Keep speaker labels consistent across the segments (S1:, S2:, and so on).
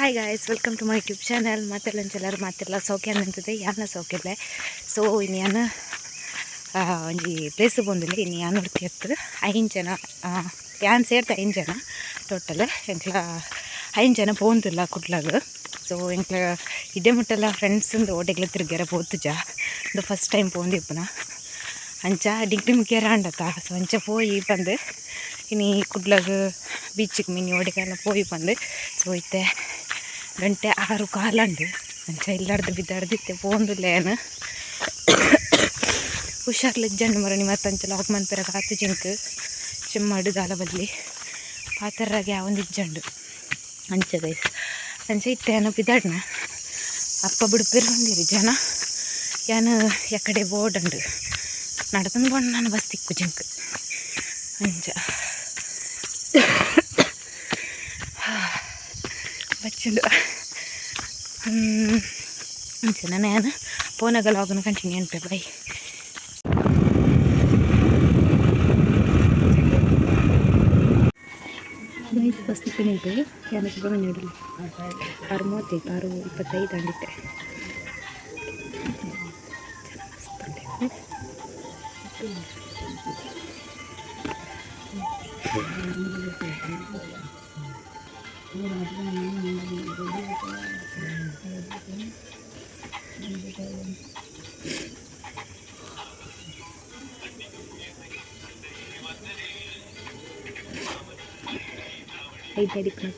S1: Hi guys, welcome to my YouTube channel. ಮಾತೆಲ್ಲ ಮಾತೆಲ್ಲ ಸೌಖ್ಯ ಅಂತದೆ, ಯಾನ ಸೌಖ್ಯಲ್ಲ. ಸೊ ಇನ್ನು ಯಾನ ಒಂಜಿ ಪ್ಲೇಸ್ ಬಂದಿಲ್ಲ. ಇನ್ನು ಯಾನ್ ಎತ್ತು ಐದು ಜನ, ಯಾನ್ ಸೇರ್ತ ಐದು ಜನ ಟೋಟಲ್. ಎಂಕ್ಲ ಐದು ಜನ ಪೋಂತಿಲ್ಲ ಕುಡ್ಲಾಗ. ಸೊ ಎಂಕ್ಲ ಇಡ್ಡೆ ಮುಟ್ಟೆಲ್ಲ ಫ್ರೆಂಡ್ಸ್ ಓಟೆಗ್ಲ ತಿರ್ಗ್ಯಾರ ಪೋತುಜ. ಇದು ಫಸ್ಟ್ ಟೈಮ್ ಪೋಂದಿಪ್ಪನ. ಅಂಚ ಡಿಗ್ರಿ ಮುಗಿಯರ ಅಂಡತ್ತ. ಸೊ ಅಂಚ ಪೋಯಿ ಬಂದು ಇನಿ ಕುಡ್ಲಗ್ ಬೀಚಿಗೆ ಮಿನಿ ಓಡೆಗೆಲ್ಲ ಪೋಯಿ ಬಂದು. ಸೊ ಇತ್ತೆ ಗಂಟೆ 6:15 ಅಂಡು. ಅಂಚ ಇಲ್ಲಾಡ್ದು ಬಿದ್ದಾಡ್ದು ಇತ್ತೆ ಪೋಂದುಲ್ಲ. ಏನು ಹುಷಾರ್ಲಿಜ್ಜಂಡು ಮರಣಿ. ಮತ್ತೆ ಅಂಚ ಲಾಕ್ ಮನ್ಪೆರ ಆತು ಜಿಂಕ್ ಚಿಮ್ಮಡು ದಾಲ ಬದ್ಲಿ ಪಾತರಾಗ ಯಾವೊಂದು ಇಜ್ಜಂಡು. ಅಂಚ ಗೈಸ್, ಅಂಚ ಇತ್ತೆ ಏನೋ ಬಿದ್ದಾಡ್ನ. ಅಪ್ಪ ಬಿಡುಪೇರು ಬಂದಿರಿ ಜನ. ಯಾನು ಎಕಡೆ ಬೋರ್ಡ್ നടന്നു പോകണം, ബസ് തിക്കു ജിങ്ക്. ಅಂಚ ಬಚ್ಚುಂಡು. ಅಂಚ ನಾನು ಪೋನಾಗ ಲಾಗನ್ನು ಕಂಟಿನ್ಯೂ ಅನ್ಪೆ. Bye guys. ಬಸ್ ತಿಕ್ಕಣಿಗೆ ಯಾನ ಸುಬ್ರಹ್ಮಣ್ಯ 6:35, 6:25 ಅಂಡಿತ್ತೆ. ಜನ ಮಸ್ತ್ ಉಂಟು. ಐದು ಅಡಿಕೆ.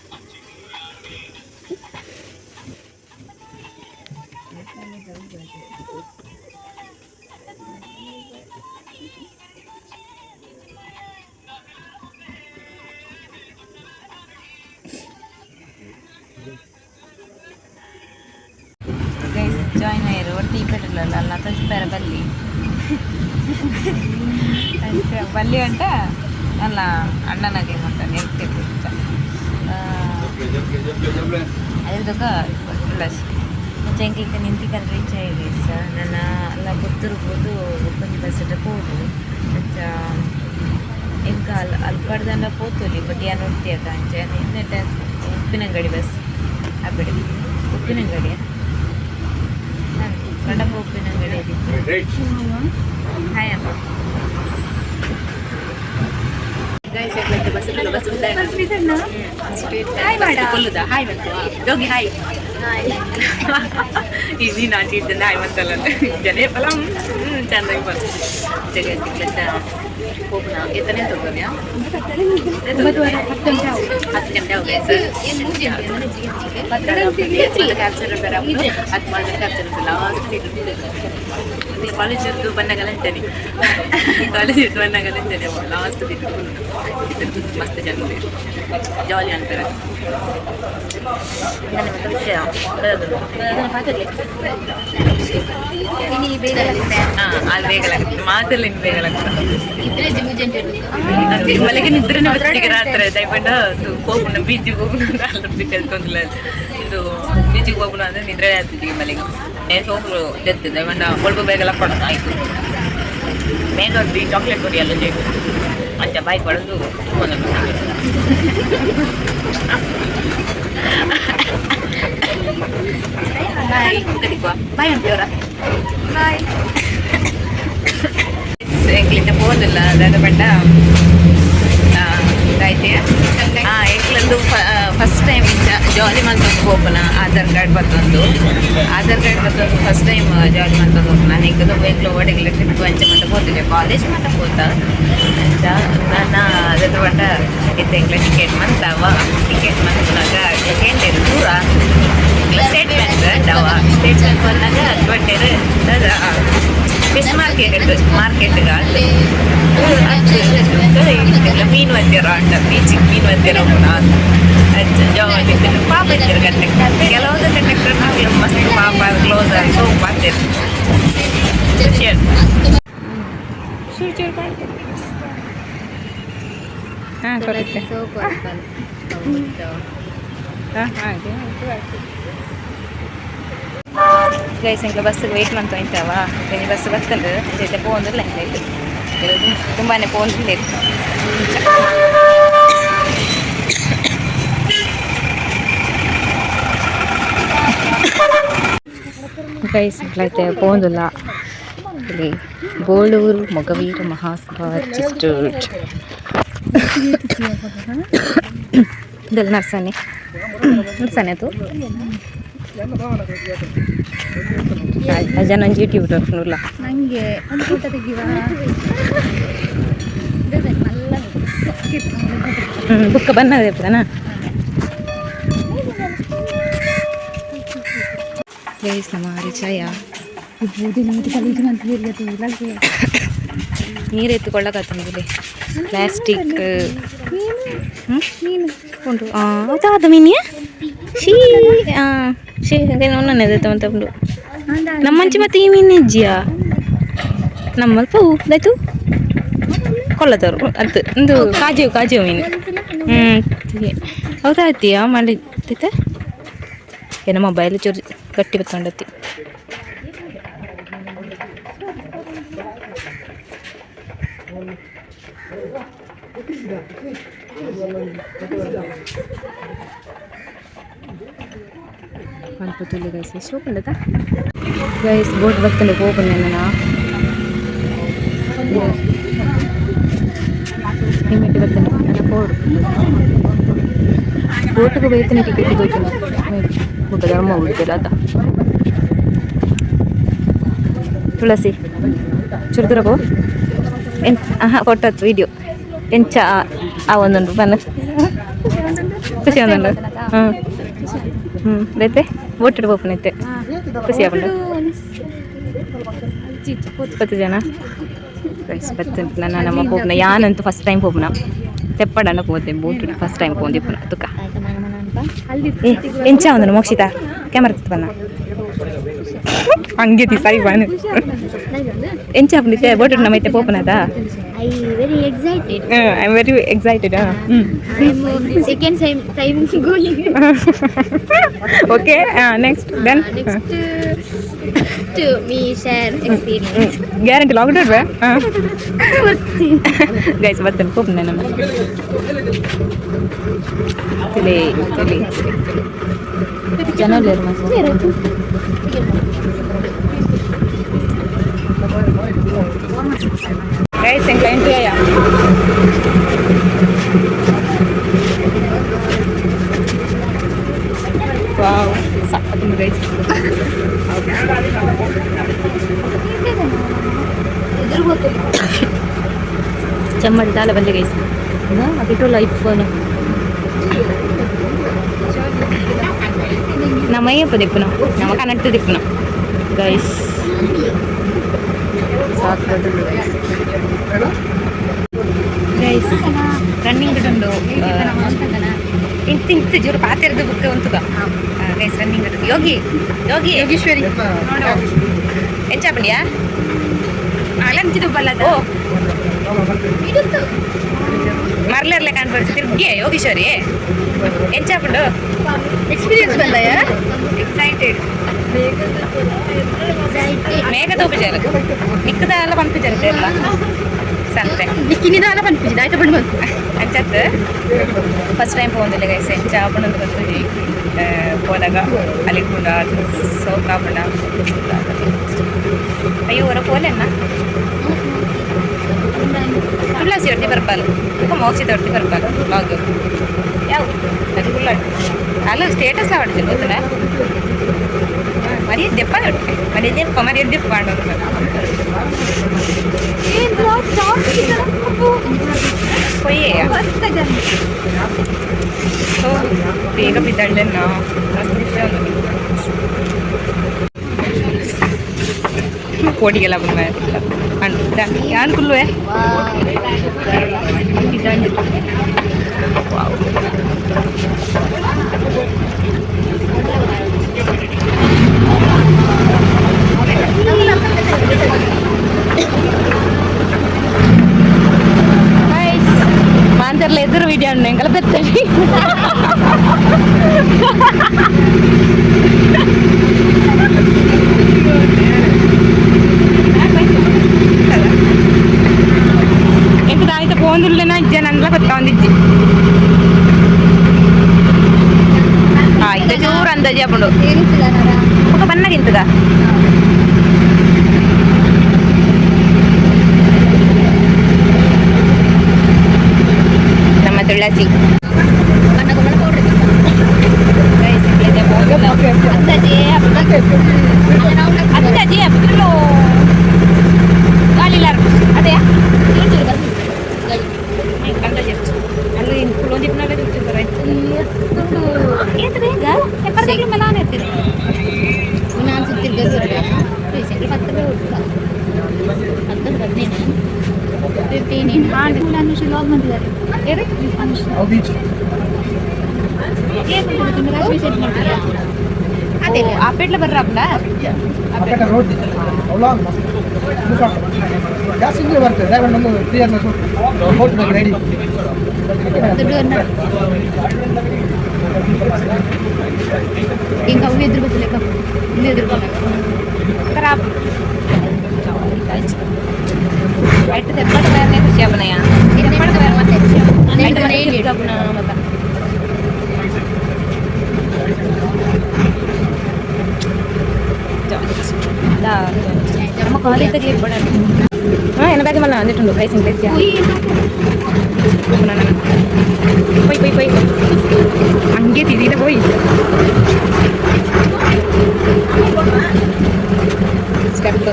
S2: ಗೈಸ್, ಜಾಯ್ನ್ ಆಯ್ರು. ಒಟ್ಟು ಈ ಪೆಟ್ರೋಲ್ ಅಲ್ಲ ತೋಜಿ ಬಲ್ಲಿ. ಅಂಚ ಬಲ್ಲಿ ಅಂಟ ಅಲ್ಲ, ಅಣ್ಣನಾಗೆ ಮಂತ ನೆಲ್ಕೆ ಅದ್ರದೊಕ ಪ್ಲಸ್ ಎಂಕ್ಲಿಕ್ಕೆ ನಿಂತಿಕಲ್ ರೀಚ್ ಆಯಿ ಗೈಸ್. ನನ್ನ ಅಲ್ಲ ಪುತ್ತೂರು ಪೋದು ಬೊಕ್ಕೊಂಜಿ ಬಸ್ ಪೋದು. ಅಂಚ ಎಂಕ ಅಲ್ ಅಲ್ಪಡ್ದಂಡ ಪೋತೊಲಿ, ಬಟ್ ಯಾನ್ ಒರ್ತಿಯತ. ಅಂಚ ನೆಟ್ಟ ಉಪ್ಪಿನಂಗಡಿ ಬಸ್ ಅಬ್ಬಡಿ ಉಪ್ಪಿನಂಗಡಿ ಕಡಬ ಉಪ್ಪಿನಂಗಡಿ. ಹಾಯ್ ಅಮ್ಮ. ಗೈಸ್, ಬಸ್ ಬಸ್ ಕೊಲ್ಲುದಾ? Hi Jogi, hi. ಇದು ನಾಚಿ ಇದ್ದ ಹಾಯ್ ಮಂತಲ್ಲ ಜನೇ ಫಲ ಚಂದಾಗಿ ಬಂತು. ಪೋಪುನ ಎತ್ತನೇ ತಗೋದ್ಯಾ? 10 ಗಂಟೆ ಅವು ಗೈಸ್. ಕ್ಯಾಪ್ಚರ್ ಅದು ಮಾಡಿದ್ರೆ ಕ್ಯಾಪ್ಚರ್ ಲಾಸ್ಟ್ ಕಾಲೇಜ್ ಬಂದಾಗಲ್ಲ ಅಂತಾನೆ, ಕಾಲೇಜ್ ಬಂದಾಗಲ್ಲ ಅಂತಾನೆ. ಲಾಸ್ಟ್ ಮಸ್ತ್ ಜನ, ಜಾಲಿ ಅಂತಾರೆ. ಮತ್ತೆ ವಿಷಯ. ಹಾಂ, ಅಲ್ಲಿ ಬೇಗ ಮಾತೆಲ್ಲ ಇನ್ನು ಬೇಗ. ಮಲೆಗೆ ನಿದ್ರೆನೇ ಬತ್ತಿಗೆ ರಾತ್ರಿ. ದಯಪಂಡ ಹೋಗುಣ, ಬೀಚಿಗೆ ಹೋಗುಣ ಅಂತ ಅಲ್ಲೂ ಕಲ್ತೊಂದಿಲ್ಲ. ಇದು ಬೀಚಿಗೆ ಹೋಗುಣ ಅಂದ್ರೆ ನಿದ್ರೆ ಆಗ್ತಿದ್ದೀವಿ ಮಲೆಗೆ. ಹೋಗ್ರು ಜತ್ತು ದಯಪಂಡ ಒಳಗು ಬೇಗಲ್ಲ ಕೊಡೋದು ಆಯ್ತು. ಮೇಗ ಚಾಕ್ಲೇಟ್ ಕೊಡಿ ಅಲ್ಲ ಜೈ. ಅಂಚ ಬಾಯಿ ಕೊಡೋದು. ಬಾಯ್ ಬಾಯ್ ಅಂತೀವರ. ಬಾಯ್. ಎಂಕ್ಲಿಂದ ಪೋದಿಲ್ಲ ದಾದ ಪಂಡ ಆಯ್ತು. ಹಾಂ, ಎಂಕ್ಲಂದು ಫಸ್ಟ್ ಟೈಮ್ ಇಂಚ ಜಾಲಿ ಮಲ್ತೊಂದು ಪೋಪುನ. ಆಧಾರ್ ಕಾರ್ಡ್ ಬತ್ತೊಂದು, ಆಧಾರ್ ಕಾರ್ಡ್ ಬತ್ತೊಂದು ಫಸ್ಟ್ ಟೈಮ್ ಜಾಲಿ ಮಲ್ತೊಂದು ಪೋಪುನ. ಎಂಕದ ಎಂಕ್ಲ ಓಡೆಗ್ಲ ಟ್ರಿಪ್ ಅಂಚ ಮಾತ ಪೋತಿದ್ದೆ, ಕಾಲೇಜ್ ಮಾತ ಪೋತ. ಅಂಚ ನನ್ನ ಅದ ಪಂಡ ಇತ್ತೆ ಎಂಕ್ಲ ಟಿಕೆಟ್ ಮಂತಾವ. ಟಿಕೆಟ್ ಮಂತನಾಗ ಕೇಂದ್ರ ದೂರ ಸ್ಟೇಟ್ ಬ್ಯಾಂಕ್ ಅಂಡವ. ಸ್ಟೇಟ್ ಬ್ಯಾಂಕ್ ಬಂದಾಗ ಬಟ್ಟೆರು ಫಿಶ್ ಮಾರ್ಕೆಟ್ ಮಾರ್ಕೆಟ್ ಮೀನು ಅಂತೀರ ಅಂಟ. ಬೀಚಿಗೆ ಮೀನು ಅಂತೀರ ಅಜ್ಜ ಜಾಲಿ ಪಾಪ ಇರ್ತೀರ ಕಂಡಕ್ಟರ್. ಕೆಲವೊಂದು ಕಂಡಕ್ಟರ್ ನಾವು ಮಸ್ತ್ ಪಾಪ, ಕ್ಲೋಸ್ ಆಗಿ ಸೋಪ್ ಅಂತೀರ. ಖುಷಿ ಚೂರು ಚೂರು. ಹಾಂ, ಕೊರುತ್ತೆ. ಹಾಂ ಹಾಗೆ. ಗೈಸ್, ಎಂಕ್ಲ ಬಸ್ಸಿಗೆ ವೆಯ್ಟ್ ಮಂತ ಇಂತವ. ಬಸ್ ಬರ್ತಂಡು ಜೊತೆ ಪೋಂದಿಲ್ಲ ಎಂಕ್ಲ. ತುಂಬಾನೇ ಪೋಂದಿಲ್ಲ. ಗೈಸ್ ಐತೆ ಪೋಂದುಲ್ಲ. ಇಲ್ಲಿ ಬೋಳೂರು ಮೊಗವೀರ ಮಹಾಸಭಾ ರಿಜಿಸ್ಟರ್ಡ್. ಇದೆಲ್ಲ ನರ್ಸನೆ ನರ್ಸನೆ ಅದು ಜನ ಯೂಟ್ಯೂಬ್ ತೋರ್ಪುಂಡುಲ್ಲ.
S1: ನನಗೆ ಒಂದು ಫೋಟೋ ತೆಗಿವಾ?
S2: ಬುಕ್ಕ ಬನ್ನದೆ ಇರ್ತದನಾ? ಗೈಸ್, ನಮ್ಮ ರಿಚಾಯ ನೀರು ಎತ್ತುಕೊಳ್ಳಕತ್ತಂದಿಲ್ಲ. ಪ್ಲಾಸ್ಟಿಕ್ ಉಂಟು. ಅದು ಮೀನಿಯ ಶೀ ಶೀ ಒಂದನ್ನೇ ಉಂಡು. ನಮ್ಮಂಚಿ ಮತ್ತೆ ಈ ಮೀನು ಇಜ್ಜಿಯಾ? ನಮ್ಮಲ್ಪ ಹೂ ಆಯ್ತು ಕೊಲ್ಲದವರು ಅದು ಒಂದು ಕಾಜು ಕಾಜು ಮೀನು. ಹ್ಞೂ, ಹೌದಾ? ಆಯ್ತೀಯಾ ಮಾಡಿ ಏನೋ ಮೊಬೈಲ್ ಚೂರು ಗಟ್ಟಿ ಬತ್ತೊಂಡತ್ತಿ. ಅಲ್ಪ ತುಲೆ ಗೈಸ್, ಶೋಕುಂಡದ ಗೈಸ್. ಬೋಟ್ ಬರ್ತದೆ, ಹೋಗುನೆ ನನ್ನ ನಿಮ್ಮೆಟ್ಟಿ ಬರ್ತದೆ. ನನ್ನ ಬೋರ್ಡ್ ಬೋಟಿಗೆ ಬೈತಾನೆ ಟಿಕೆಟ್ ಹೋಯ್ತು. ಬುಕ್ಕ ಧರ್ಮ ಹುಡುಕಿಲ್ಲ ಅದ. ತುಳಸಿ ಚುರುದುರಗೋ ಎನ್ ಆಹಾ ಫೋಟೋ ವಿಡಿಯೋ ಎಂಚ ಆ ಒಂದೊಂದು ಬನ್ನ ಖುಷಿ ಒಂದೊಂದು. ಹ್ಞೂ ಹ್ಞೂ ದೈತೆ ಓಟಿಡ್ ಬೋಪನೈತೆ. ಖುಷಿ ಆಪುಂಡು. 10 ಜನ ಗೈಸ್ ಬತ್ತಂತ. ನನ್ನ ನಮ್ಮ ಪೋಪುನ ಯಾನಂತೂ ಫಸ್ಟ್ ಟೈಮ್ ಪೋಪುನ. ತೆಪ್ಪಡನ ಪೋತೆ ಬೋಟ್ ಫಸ್ಟ್ ಟೈಮ್ ಪೋಂದಿಪ್ಪುನ ತುಕ. ಏ, ಎಂಚ ಒಂದನು ಮೋಕ್ಷಿತ ಕ್ಯಾಮರಾ ಬನ್ನ ಹಂಗೆ ಸಾಯಿ ಬಾನು. ಎಂಚ ಆಪುಂಡಿತ್ತೆ ಬೋಟ್ ನಮ್ಮ ಐತೆ ಪೋಪುನದ?
S3: I very excited.
S2: I am very excited. ಹ್ಞೂ.
S3: I'm second time going.
S2: Okay, next then?
S3: Next to me share experience.
S2: Guarantee lockdown ಬೇ ಗೈಸ್. ಬರ್ತೇನೆ ಪೋಪುನ ನಮ್ಮ ತಿಳಿ ತಿಳಿ ಜನ ಮಸ್ತ್. ಗೈಸ್, ಎಂಕ್ಲ ಎಂಟ್ರಿ ಆಯ. ವಾವ್, ಸಕ್ಕತ್ತು ಗೈಸ್. ಚಮ್ಮಡಿ ದಾಲ ಬಲ್ಲೆ ಗೈಸ್. ಅದಿಟ್ಟು ಲೈಫ್ ಫೋನ್ ನಮ್ಮ ಅಯ್ಯಪ್ಪ ದಿಪ್ಪುನ ನಮ್ಮ ಕನ್ನಡ ದಿಪ್ಪುನ ಗೈಸ್. ಸಾಕು ಗೈಸ್. ಗೈಸ್, ರನ್ನಿಂಗ್ ಉಂಡು. ಇಂತ ಇಂತ ಜೋರು ಪಾತೆರ್ದು ಬುಕ್ ಉಂತುಗ. ಗೈಸ್, ರನ್ನಿಂಗ್ ಯೋಗಿ ಯೋಗಿ ಯೋಗೀಶ್ವರಿ ನೋಡು. ಎಂಚ ಪಂಡಿಯಾ ಅಲಂಚಿದು ಬಲ್ಲದ. ಓ ಮರ್ಲೆರ್ಲೆ ಕಾಣ್ಬಾರ್ದು ತಿರ್ಗಿ. ಯೋಗೀಶ್ವರಿ, ಎಂಚ ಪಂಡು?
S3: ಎಕ್ಸ್ಪೀರಿಯನ್ಸ್ ಬಂದಯ?
S2: ಎಕ್ಸೈಟೆಡ್. ಮೇಘ ತೋಪುಜಾರ ನಿಕ್ಕದಾಲ ಪನ್ಪುಜಾರ ಎಲ್ಲ ಸಂತೆ.
S3: ನಿಕ್ಕಿನಿದಾಲ ಪನ್ಪುಜಿ ಆಯ್ತು ಬಂದು ಬಂತು.
S2: ಅಂಚತ್ ಫಸ್ಟ್ ಟೈಮ್ ಪೋಂದಿಲ್ಲ ಗೈಸ್. ಎಂಚ ಆಪುಂಡು ಗೊತ್ತುಜಿ. ಪೋನಗ ಅಲಿಪುಂಡ ಸೋಕ್ ಆಪುಂಡ. ಅಯ್ಯೋ, ಹೊರ ಪೋಲೆನ್ನ ತುಳಸಿ ಒಟ್ಟಿ ಬರ್ಪಾಲ್ ಬೊಕ ಮೋಕ್ಷಿತ ಒಟ್ಟಿ ಬರ್ಪಾಲ್. ಬ್ಲಾಗ್ ಯಾವ ಅದು ಫುಲ್ ಅಲ್ಲ ಸ್ಟೇಟಸ್ ಆವಡ್ತಿಲ್ಲ ಗೊತ್ತಲ್ಲ. ಮರ್ಯಾದೆ ದೆಪ್ಪ ಒಟ್ಟೆ ಮರ್ಯಾದೆ ದೆಪ್ಪ ಮರ್ಯಾದೆ ದೆಪ್ಪ ಪೊಯ್ಯೆ. ಸೊ ಬೇಗ ಬಿದ್ದಾಳ್ಲೆನ್ನ ಮಸ್ತ್ ಖುಷಿ ಆಂಡ್. ಕೋಟಿಗೆಲ್ಲ ಬಂದ ಅಂಡ್ ಯಾನ್ ಕುಲ್ಲುವೆ. ವಾವ್. ಮಾಂತರ್ಲ ಎದುರು ವಿಡಿಯೋ ಎಂಕಲ ಬೆತ್ತಡಿ. ಎಂತ ದಾನಿತ ಪೋಂದುಲ್ಲೆನ ಇಜ್ಜ ನಂದ್ಲ ಬತ್ತಾವಂದಿಜ್ಜಿ. ಹಾಯ್. ಚೂರು ಅಂದಾಜಿ ಹಾಕೊಂಡು ఒక ಬನ್ನಾಗಿಂತದ. ನಮ್ಮ ತುಳಸಿ. ಅಂದಾಜಿ ಅಪ್ಪು ಗಾಳಿಲಾರ ಅದೇ ಅಂದಾಜಿ ಅಲ್ಲಿ ಕುಲೊಂದಿಪ್ಪನಾಗ ಚೂರು ಏತ್ ಬೇಗ ಎಪ್ಪತ್ತೈದು ಮೇಲೆ ಆನ್ ಇರ್ತೀರಿ.
S3: ನಾನು 10 15 15 ಲಾಗ್ ಬಂದಿದ್ದಾರೆ.
S4: ಬೀಚ್.
S3: ಅದೇ.
S2: ಆ ಪೇಟ್ಲ ಬರ್ರ ಅಪ್ಪನ.
S4: ಅಪ್ಪಟ ರೋಡ್ ಲಾಂಗ್ ಜಾಸ್ತಿ ಹಿಂಗೆ ಬರ್ತದೆ. ಡ್ರೈವರ್ ಒಂದು 3 hours boat ಬೇಕು ರೆಡಿ.
S3: ದುಡ್ಡು ಹಿಂಗೆ ಅವು ಎದುರು ಗೊತ್ತಿಲ್ಲ, ಇಲ್ಲಿ ಎದುರು.
S2: ಖರಾಬ್ ಬಯಟ್ ತೆಪ್ಪಡ ಬೇರೆ ಖುಷಿ ಅಪ್ಪನಯ್ಯ, ತೆಪ್ಪಡ ಬೇರೆ ಮತ್ತೆ ಖುಷಿ ಅಪ್ಪನ ಮತ್ತ. ನಮ್ಮ ಕಾಲೇಜ್ ಹಾಂ ಎನ್ನ ಬ್ಯಾಗ್ ಮಲ್ಲ ಅಂದಿಟ್ಟು ಪ್ರೈಸಿಂಗ್ ಪ್ಲೇಸ್ ಪೊಯ್ ಪೊಯ್ ಪೊಯ್ ಹಂಗೆ ತಿದ್ದಿದ ಪೋಯ್ ಸ್ಟೆಪ್.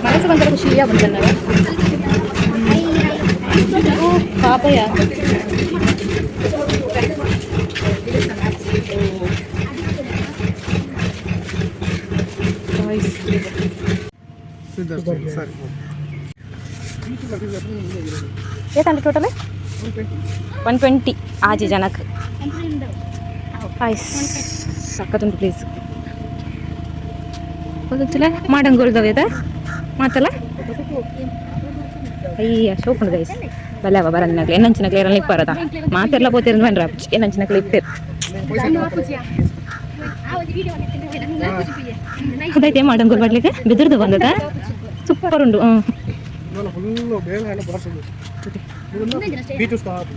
S2: ಮನಸ್ಸು ಒಂಥರ ಖುಷಿಯ ಬಂತಲ್ಲ. ಪಾಪಯ್ಯ.
S4: ಸರಿ.
S2: ಏತಂಡ ಟೋಟಲ್? 120 ಆಜಿ ಜನಕ್ಕೆ. ಸಖತ್ತುಂಟು ಪ್ಲೇಸ್ ಗೊತ್ತಿಲ್ಲ. ಮಾಡಂಗೋಲ್ದವೇದ ಮಾತಲ್ಲ. ಅಯ್ಯ, ಶೋಕುಂಡು ಗೈಸ್. ಬಲ್ಲವ ಬರಂದಿನಕ್ಲೆ ಎನ್ನಂಚಿನಕ್ಲೆ ಎರಲ್ ಇಪ್ಪರದ ಮಾತೆಲ್ಲ ಪೋತಿರಂದು ಬನ್ರ ಎನ್ನಂಚಿನಕ್ಲೆ ಇಪ್ಪೇರು. ಅದೈತೆ ಮಾಡಂಗೋಲ್ ಬರ್ಲಿಕ್ಕೆ ಬೆದರ್ದು ಬಂದದ. ಸೂಪರ್ ಉಂಡು. ಹ್ಞೂ.
S4: ಫುಲ್ಲು ಬೇಗ ಎಲ್ಲ ಬಾರ್ಸೋದು ಬೀಚ್ ಸ್ಟಾಪ್.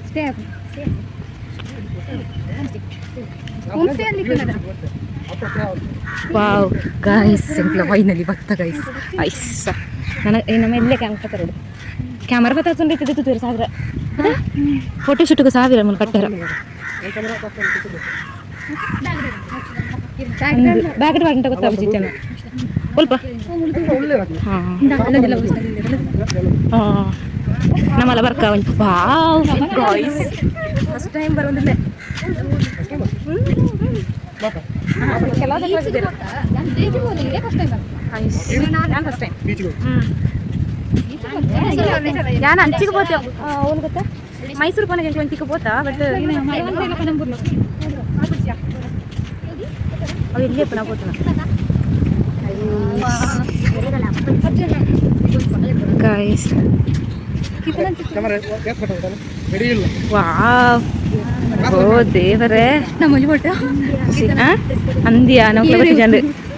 S2: ವಾವ್ ಗಾಯ್ಸ್, ಎಂಕ್ಲ ಫೈನಲಿ ಬತ್ತ ಗೈಸ್. ಐಸ್ ನನ್ನ ನಮ್ಮ ಎಲ್ಲೇ ಕ್ಯಾಮ್ರಾ ತರೋದು. ಕ್ಯಾಮರಾ ಬತ್ತ ಇತ್ತು 1000 ಫೋಟೋ ಶೂಟ್ಗೆ 1000 ಮೂಲ ಕಟ್ಟಾರ. ಬ್ಯಾಗ್ ಬಾಗಿಂತ ಗೊತ್ತಾಗ್ಬಿಟ್ಟಿತ್ತೇನ ಸ್ವಲ್ಪ. ಹಾಂ ಹಾಂ ನಮ್ಮಲ್ಲ ಬರ್ಕ ಒಂಚು. ವಾವ್ ಗಾಯ್ಸ್, ಫಸ್ಟ್ ಟೈಮ್ ಬರೋದಿಲ್ಲ. First time.
S4: ಬೀಚ್ಗೆ.
S2: ನಾನು ಅಂಚಿಗೆ ಪೋತೆ ಅವ್ನು ಗೊತ್ತಾ, ಮೈಸೂರು ಪೋನಾಗ ಎಂಟು ಅಂಚಿಗೆ ಪೋತಾ. ಬಟ್ ಅವು ಎಲ್ಲಿ ನಾ ಪೋತನ ಗಾಯ್ಸ್.
S4: ಕ್ಯಾಮರಾ ರೆಡಿ ಇಲ್ಲ.
S2: ವಾವ್, ಓ ದೇವರೇ.
S3: ನಮ್ಮ ಫೋಟೋ.
S2: ಅಂದಿಯಾ ನಾವು ಜನ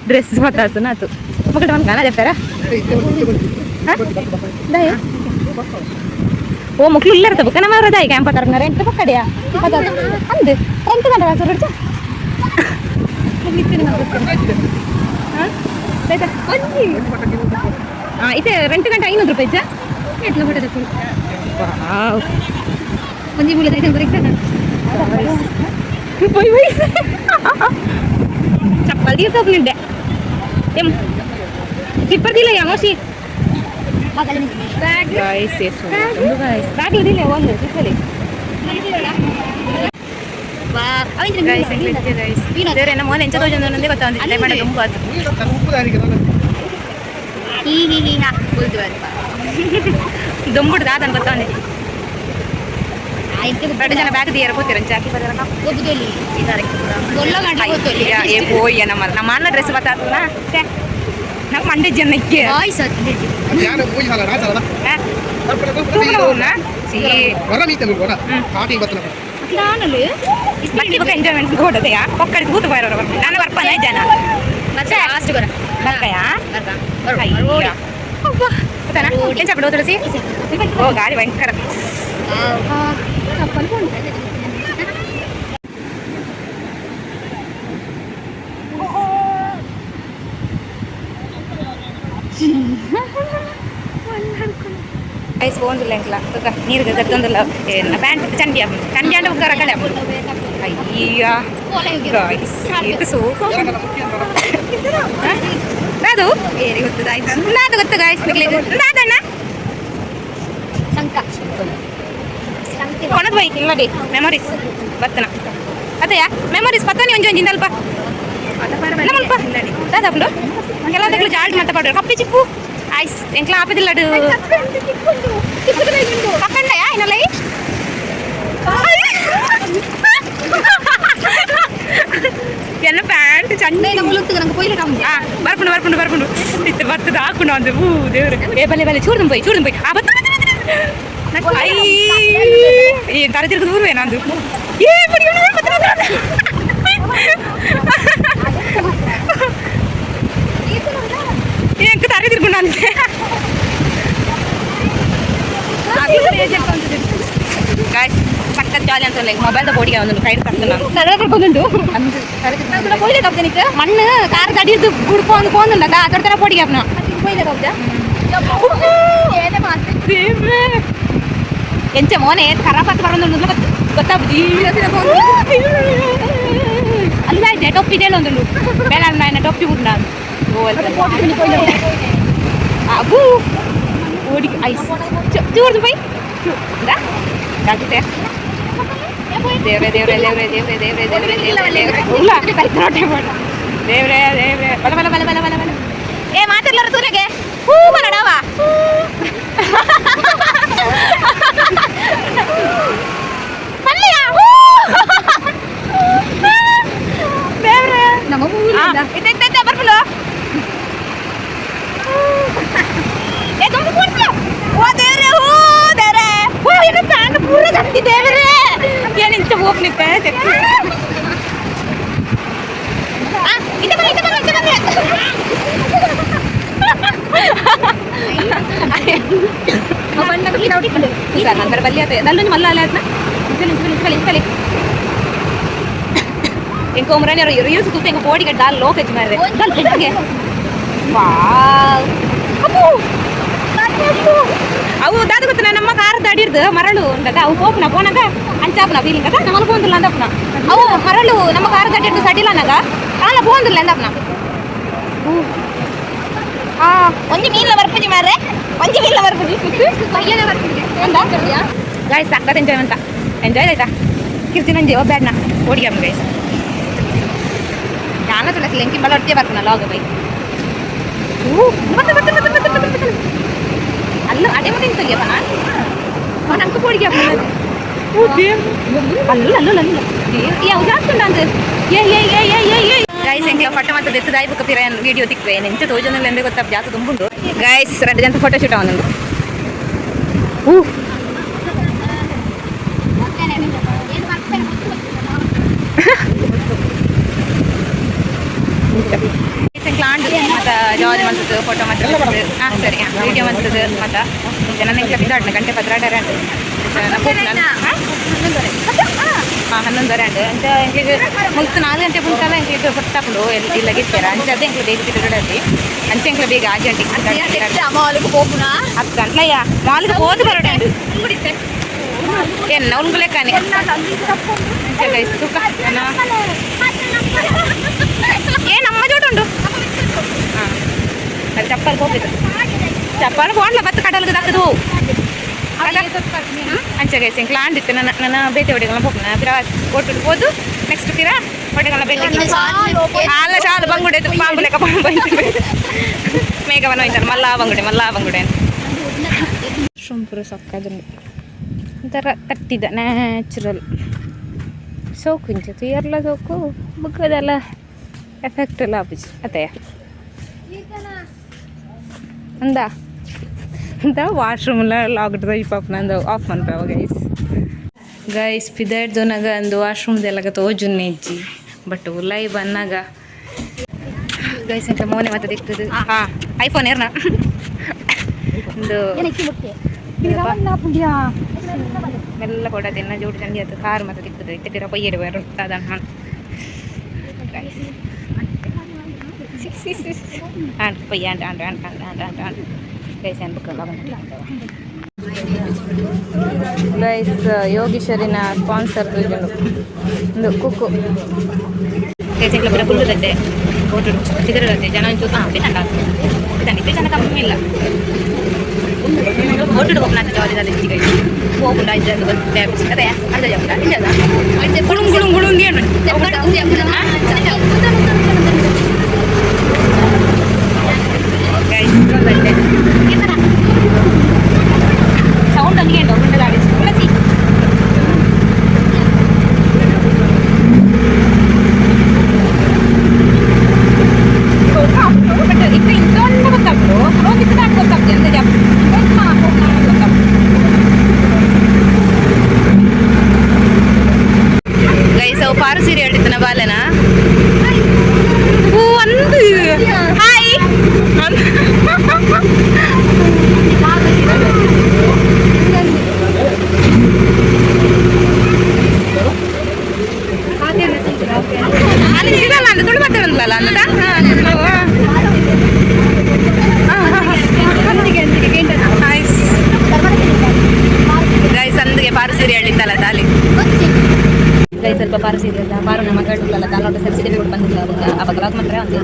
S2: ಡ್ರೆಸ್ ಮಾತಾಡ್ತು ನಾತು ಮಕ್ಕಳು ಒಂದು ಗಾನ చెప్పారా. ಓ ಮಕ್ಳು ಇಲ್ಲರ ಬುಕ್ಕ ನಮ್ಮ ಅವ್ರದ ಕ್ಯಾಂಪ್ ತರಂಗಾರ ಎಂತ ಪಕ್ಕಡಿಯಾ ಅಂದು ರೆಂಟ್ ಗಂಟೆ ವಾಸ ಹೊರಡ್ಚ. ಹಾಂ ಇದೆ ರೆಂಟ್ ಗಂಟೆ 500 ರೂಪಾಯಿ.
S3: ಎಟ್ಲ ಫೋಟೋ ತಕೊಂಡು.
S2: ವಾವ್.
S3: ಒಂಜಿ ಮೂಲೆ ಬರೀತಾನೆ.
S2: పోయి పోయి ಚಪ್ಪಲ್ తీసుకోకుండే ఏం ಸ್ಲಿಪ್ಪರ್ ದಿಲ್ಲ ಮೋಸಿ. ಗಾಯ್ಸ್, ಗಾಯ್ಸ್, ಬ್ಯಾಗ್ ದಿಲ್ಲ ಒಂದು ಸ್ಲಿಪ್ಪಲ್ಲಿ. ಗೈಸ್, ಗೈಸ್, ಬೇರೆ ನಮ್ಮ ಮೋನೆ ಎಂಚ ತೋಜೊಂದು ಗೊತ್ತಾ ಮೇಡಮ್, ತುಂಬ ಆತು.
S4: ಉಪ್ಪು ದಾರಿಗೆ.
S3: ಹೀ ಹೀ ಹೀ ಹಾ ಬುಲ್ದು.
S2: ದೊಂಬುಡು ದಾದನ್ ಗೊತ್ತಾ. ಎರಡು ಜನ ಬ್ಯಾಗ್ ದಿಯರ ಪೋತಿರ ಚಾಕಿ ಬದಲ. ಏ ಪೋಯ್ಯ, ನಮ್ಮ ನಮ್ಮ ಅನ್ನ ಡ್ರೆಸ್ ಬತ್ತಾತಲ್ಲ ನಮ್ಮ ಮಂಡ್ಯ ಜನಕ್ಕೆ.
S4: ಯಾರು ಹೋಗಿ ಅಲ್ಲ ರಾಜಲ್ಲ. ಹೊರ ಮೀತೆ ಹೊರ ಸ್ಟಾರ್ಟಿಂಗ್ ಬತ್ತಲ.
S2: ಬಟ್ಟಿ ಬೊಕ ಎಂಜಾಯ್ಮೆಂಟ್ ಕೊಡದೆಯಾ ಒಕ್ಕಡಿ ಕೂತು ಬಾರ. ನಾನು ಬರ್ಪನ ಜನ.
S3: ಮತ್ತೆ ಲಾಸ್ಟ್ ಬರ.
S2: ಬರ್ಕಯಾ? ಗೊತ್ತಾನ ಎಂಚ ಬಿಡು ತುಳಸಿ. ಓ ಗಾಳಿ ಭಯಂಕರ. ಐಸ್ ಪೋಂದಿಲ್ಲ ಎಂಕ್ಲ ತೂಕ ನೀರು ಗದ್ದೊಂದಿಲ್ಲ. ಪ್ಯಾಂಟ್ ಚಂಡಿ ಚಂಡಿ ಅಂಡ ಉಗ್ಗರ ಕಳೆ. ಅಯ್ಯ ಗಾಯ್ಸ್, ಇದು ಸೋಕು ಅದು ಅದು ಗೊತ್ತು ಗಾಯ್ಸ್ ನಿಕ್ಲೆಗ್ ದಾದಣ್ಣ.
S3: ಶಂಕ.
S2: ಕೊನದ್ ಬೈ ಇಲ್ಲಡಿ ಮೆಮೊರೀಸ್ ಬತ್ತನ ಅದೇಯಾ ಮೆಮೊರೀಸ್ ಪತ್ತನಿ ಒಂಜಿ ಒಂಜಿ ಅಲ್ಪ ನಮ್ಮಲ್ಪ ದಾದಾಪುಂಡು ಕೆಲವು ಜಾಲ್ಟ್ ಮತ್ತೆ ಪಾಡು ಕಪ್ಪಿ ಚಿಪ್ಪು ಐಸ್ ಎಂಕ್ಲ ಆಪದಿಲ್ಲಡು ಪಕ್ಕಂಡಯಾ ಇನ್ನಲ್ಲ. ಎನ್ನ ಪ್ಯಾಂಟ್ ಚಂಡ.
S3: ನಂಗೆ ಪೊಯ್ಲೆ.
S2: ಆ ಬರ್ಪುಂಡು ಬರ್ಪುಂಡು ಬರ್ಪುಂಡು ಇತ್ತು ಬರ್ತದ ಹಾಕೊಂಡು ಅಂದೆ. ಹೂ ದೇವ್ರೆ, ಏ ಬಲೆ ಬಲೆ, ಚೂರ್ದು ಪೋಯ್ ಚೂರ್ದು ಪೋಯ್. ಆ ಬತ್ತ ಬತ್ತ. I ಈ ತಲೆ ತಿರುಗು ದೂರವೇ ನಂದು. ಏ ಬಡಿ ಬತ್ತ ಬತ್ತ. ಎಂಕ ತಲೆ ತಿರುಗುಂಡು ಅಂತೆ. ಗಾಯ್ಸ್, ಸಖತ್ ಜಾಲಿ ಅಂತ. ಮೊಬೈಲ್ದ ಬೋಡಿಗೆ ಒಂದು ಕೈ ತರ್ತದೆ
S3: ಕರ್ಕೊಂಡುಂಟು ಪೊಯ್ಲೆ ಕಬ್ಜನಿಕ್.
S2: ಮಣ್ಣು ಕಾರ್ ತಡಿದು ಗುಡ್ಪು ಒಂದು ಫೋನ್ ಉಂಟದ ಅದರ ತರ ಪೊಡಿಗೆ ಅಪ್ನ.
S3: ಪೊಯ್ಲೆ ಕಬ್ಜ.
S2: ದೇವ್ರೇ, ಎಂಚ ಮೋನೆ ಖರಾಬ್ ಬರೋದು ಗೊತ್ತಾಗ್ಬುದಿ. ಅಲ್ಲ ಇದೆ ಟೊಪ್ಪಿ ಇದೆ ಒಂದುಂಡು ಬೇಡ ನಾಯನ ಟೊಪ್ಪಿ ಉಂಟು ನಾನು. ಅಬು ಓಡಿ ಐಸ್ ಚೂರ್ದು ಬೈ ಜಾಗ್ರತೆ. ದೇವ್ರೆ ದೇವ್ರೆ ದೇವ್ರೆ ದೇವ್ರೆ ದೇವ್ರೆ ದೇವ್ರೆ ದೇವ್ರೆ ದೇವ್ರೆ. ಇಲ್ಲ ನೋಟೆ ಮಾಡ. ದೇವ್ರೆ ದೇವ್ರೆ, ಬಲ ಬಲ ಬಲ ಬಲ ಬಲ ಬಲ. ಏ ಮಾತಾಡ್ಲಾರ ತೂರೆಗೆ ಹೂ ಬಲಡವ. ಪಲ್ಯ ಹೂ. ದೇವ್ರೆ.
S3: ನಮ್ಮ ಊರಿಂದ.
S2: ಇತ್ತೆ ಇತ್ತೆ ಇತ್ತೆ ಬರ್ಪುಲು. ಏ ತುಂಬ ಕೂಡ್ತು. ಓ ದೇವ್ರೆ, ಹೂ ದೇವ್ರೆ, ಹೂ. ಏನು ಪ್ಯಾಂಟ್ ಪೂರ ಗಂಟಿ. ದೇವ್ರೆ, ಏನು ಇಂಚ ಹೋಗ್ಲಿತ್ತೆ. ಇತ್ತೆ ಬರ ಇತ್ತೆ ಬರ ಇತ್ತೆ ಬರ. ನಂತರ ಬಲ್ಲಿ ಆತ ನಲ್ಲೊಂದು ಮಲ್ಲ ಅಲ್ಲ ಆತ್ನ. ಇಂಚಲಿ ಇಂಚಲಿ ಇಂಚಲಿ ಇಂಚಲಿ. ಎಂಕ ಒಮರಾನಿ ರೀಲ್ಸ್ ತೂತ ಎಂಕ ಬೋಡಿಗೆ ದಾಲ್ ಲೋಕ ಹೆಚ್ಚು ಮಾರೆ ದಾಲ್ ಬೆಟ್ಟಗೆ. ವಾವ್, ಅಪ್ಪು ಅವು ದಾದ ಗೊತ್ತ ನಮ್ಮ ಕಾರದ ಅಡಿರ್ದು ಮರಳು ಉಂಟದ. ಅವು ಪೋಪುನ ಪೋನಾಗ ಅಂಚಾಪುನ ಫೀಲಿಂಗ್ ಅದ. ನಮ್ಮಲ್ಲಿ ಪೋಂದಿಲ್ಲ ಅಂದಪ್ಪನ. ಅವು ಮರಳು ನಮ್ಮ ಕಾರದ ಅಡಿರ್ದು ಸಡಿಲ ಅನ್ನಗ ಅಲ್ಲ ಪೋಂದಿಲ್ಲ ಅಂದಪ್ಪನ. ಆ ಒಂಜಿ ಮೀನ್ಲ ಬರ್ಪುಜಿ ಮಾರ್ರೆ, ಒಂಜಿ ಮೀನ್ಲ ಬರ್ಪುಜಿ.
S3: ಪಯ್ಯನ ಬರ್ತಿದ್ದೆ.
S2: ಗಾಯ್ಸ್, ಸಖತ್ ಎಂಜಾಯ್ ಅಂತ ಎಂಜಾಯ್ ಆಯ್ತಾ. ಕೀರ್ತಿ ನಂಜಿ ಒಬ್ಬ ಓಡಿಗೆ ಗೈಸ್. ನಾನು ತುಳಸಿ ಲೆಂಕಿ ಬಲ ಒಟ್ಟಿಗೆ ಬರ್ತಾನ ಲಾಗ ಬೈ. ಮತ್ತೆ ಮತ್ತೆ ಮತ್ತೆ ಮತ್ತೆ ಮತ್ತೆ ಮತ್ತೆ ಅಲ್ಲ ಅದೇ ಮತ್ತೆ ಇಂತಲಿಯಪ್ಪ ನಾನು ಅಂಕ ಪೋಡಿಗೆ. ಅಲ್ಲ ಅಲ್ಲ ಅಲ್ಲ, ಯಾವ ಜಾಸ್ತಿ ಉಂಟು ಅಂತ. ಏ ಏ ಏ ಏ ಏ ಏ ಗೈಸ್, ಎಂಕ್ಲ ಫೋಟೋ ಮತ್ತೆ ದೆತ್ತು ದಾಯಿ ಬುಕ್ಕ ಪಿರ ವಿಡಿಯೋ ತಿಕ್ವೆ ಎಂಚ ತೋಜೊಂದಿಲ್ಲ ಎಂದೇ ಗೊತ್ತಾ. ಜಾಸ್ತಿ ತುಂಬುಂಡು ಗೈಸ್. ಎರಡು ಜನ ಫೋಟೋ ಶೂಟ್ ಅವನೊಂದು. ಹೂ ಆಂಡ್ ಮತ್ತು ಜಾಲಿ ಮಲ್ತದ್ದು ಫೋಟೋ ಮತ್ತೆ. ಹಾಂ ಸರಿ, ಹಾಂ ವಿಡಿಯೋ ಮಲ್ತದ್ದು ಮತ್ತು ಜನ ಎಂಕ್ಲ ಬಿದ್ದಾಡ್ನ ಗಂಟೆ ಪದ್ರಾಡರ ಅಂಡ್. ಹಾಂ, 11:30 ಅಂಡ್. ಅಂಚ ಎಂಕ್ಲಿಗ್ ಮುಲ್ತು 4 ಗಂಟೆ ಪುಂಟಲ ಎಂಕ್ಲಿಗ್ ಪೊಟ್ಟಾಪುಂಡು ಇಲ್ಲ ಗಿತ್ತೆರ. ಅಂಚ ಅದೇ ಎಂಕ್ಲ ಬೇಗ ಬಿದ್ದಾಡಲ್ಲಿ. ಅಂಚ ಎಂಕ್ಲ ಬೇಗ ಆಜಿ ಗಂಟೆ
S3: ಮಾಲಿಗೆ ಹೋಗುಣ.
S2: 10 ಗಂಟ್ಲಯ್ಯ ಮಾಲಿಗೆ ಹೋದು ಬರೋಡ ಎನ್ನ ಉಂಗುಲೆಕ್ಕಾನೆ. ಅಂಚ ಗೈಸ್, ತೂಕ ಏ ನಮ್ಮ ಜೋಟ ಉಂಡು. ಹಾಂ, ಅದು ಚಪ್ಪಲ್ ಹೋಗಿದ್ದು ಚಪ್ಪಲ್ ಫೋನ್ಲ ಬತ್ತು ಕಡಲ್ಗೆ ದಕ್ಕದು ಹೋವು. ಅಂಚ ಗೈಸ್, ಎಂಕ್ಲ ಆಂಡಿತ್ತು. ನನ್ನ ನನ್ನ ಬೇತೆ ಒಡೆಗಳ ಪೋಪುನ ಪಿರ ಒಟ್ಟು ಪೋದು ನೆಕ್ಸ್ಟ್ ಪಿರ ಒಡೆಗಳ ಬೇತೆ ಅಲ್ಲ ಚಾಲು ಬಂಗುಡೆ ಪಾಂಬು ಲೆಕ್ಕ ಪಾಂಬು ಮೇಘವನ ಹೋಯ್ತಾನೆ ಮಲ್ಲ ಬಂಗುಡೆ ಮಲ್ಲ ಬಂಗುಡೆ. ಪೂರ ಸೊಕ್ಕದುಂಡು ಒಂಥರ ತಟ್ಟಿದ ನ್ಯಾಚುರಲ್ ಸೋಕು. ಇಂಚ ತುಯರ್ಲ ಸೋಕು ಬುಕ್ಕದೆಲ್ಲ ಎಫೆಕ್ಟ್ ಎಲ್ಲ ಆಪುಜಿ ಅತ್ತಯ್ಯ. ಅಂದ ಅಂತ ವಾಶ್ರೂಮ್ಲ ಲಾಕ್ಡ್ ಪಾಪ ನಂದು ಆಫ್ ಮನ್ಪೆ ಗೈಸ್. ಗೈಸ್, ಪಿದಾಡ್ದೋನಾಗ ಅಂದು ವಾಶ್ರೂಮ್ದೆಲ್ಲ ತೋಜುನ್ನೆ ಇಜ್ಜಿ, ಬಟ್ ಉಲಾಯಿ ಬನ್ನಾಗ ಗೈಸ್ ಅಂತ ಮೋನೆ ಮತ್ತೆ ದಿಕ್ತದು. ಹಾಂ, ಐಫೋನ್ ಏರ್ನ ಒಂದು.
S1: ಮೆಲ್ಲ ಕೊಡ ತಿನ್ನ ಜೋಡಿ ಚಂಡಿ ಆತು ಕಾರ್ ಮತ್ತೆ ತಿಕ್ಕುದು ಇತ್ತಿರ ಪೊಯ್ಯಡು ಬೇರೆ ಸಾಧಾರಣ ಆಂಡ್ ಪೊಯ್ಯ and and and and and and and guys and book guys. ಯೋಗೀಶ್ವರಿನ sponsor ಒಂದು ಕುಕ್ಕು ಗೈಸ್. ಎಂಕ್ಲ ಪೂರ ಕುಲ್ಲುದಂತೆ ಓಟು ಚಿದರದಂತೆ ಜನ ಒಂಚೂರು. ಹಾಂ, ಬಿತ್ತಂಡ ಬಿತ್ತಂಡ ಇತ್ತೆ ಜನ ಕಮ್ಮಿ ಇಲ್ಲ. ಓಟುಡು ಹೋಗ್ನಾಥ ಜಾಲಿ ಗೈಸ್. ಹೋಗುಂಡ ಇದ್ದದ್ದು ಗೊತ್ತೇ ಅದೇ ಅರ್ಧ ಜಾಗ ಇಲ್ಲದ ಗುಳುಂ ಗುಳುಂ ಗುಳುಂ. ಏನು ಗೈಸ್, ಸೌಂಡ್ ಹಂಗೆ ಉಂಟು ಗುಂಡದ. ತುಳಸಿ ಬಟ್ ಇತ್ತೆ ಇಂತೊಂದು ಗೊತ್ತಾಗ್ತು ಹೋಗಿದ್ದು ಗೊತ್ತಾಗ್ತದೆ ಅಂದ್ರೆ ಗೊತ್ತಾಗ್ತದೆ. ಗೈಸ್, ಅವು ಪಾರು ಸೀರೆ ಹೇಳ್ತಿತ್ತನ ಬಾಲೆನ ಹೂ ಒಂದು ಹಾಯ್. ಅಲ್ಲಿ ಸಿಗಲ್ಲ ಅಂತ ತುಳು ಮಾತಾಡಲ್ಲ ಅಂದ. ಹಾಯ್ ಗೈಸ್, ಅಂದಿಗೆ ಪಾರು ಸೀರೆ ಹೇಳಿತ್ತಲ್ಲ ತಾಲಿ. ಗೈಸ್, ಸ್ವಲ್ಪ ಪಾರು ಸೀರೆ ಅಲ್ಲ ಪಾರು ನಮ್ಮ ಮಗಳು ತಾಲೋಟ ಸೆಲ್ಫಿ ಕೊಟ್ಟು ಬಂದಿಲ್ಲ. ಅದಕ್ಕೆ ಅವಾಗ ಲಾಗ್ ಮಾಡ್ತಾರೆ ಒಂದು